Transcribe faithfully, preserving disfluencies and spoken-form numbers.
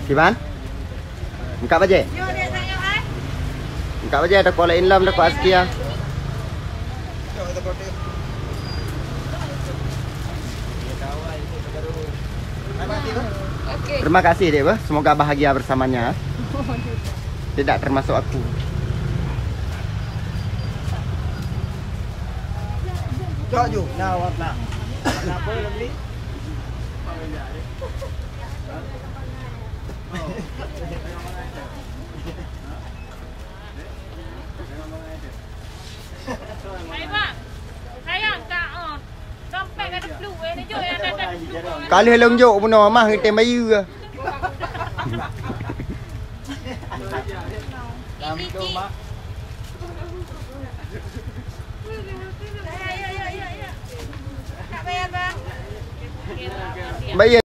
Kiban? Engkak bajèe? Engkak bajèe, takwa lain lam, takwa Azkia. Terima kasih, Dek, bah. Semoga bahagia bersamanya. Tidak termasuk aku. Cok ju. Nah, warna. Warna apa yang beli? Hai, bang. Sayang, tak, oh. Dompet ada flu, eh, tunjuk yang ada flu. Ka lheueh lôn jok bunoe mah, geutém bayeue. Ini, Cik. Ya, ya, ya, ya, ya. Tak bayar, bang. Bayeue.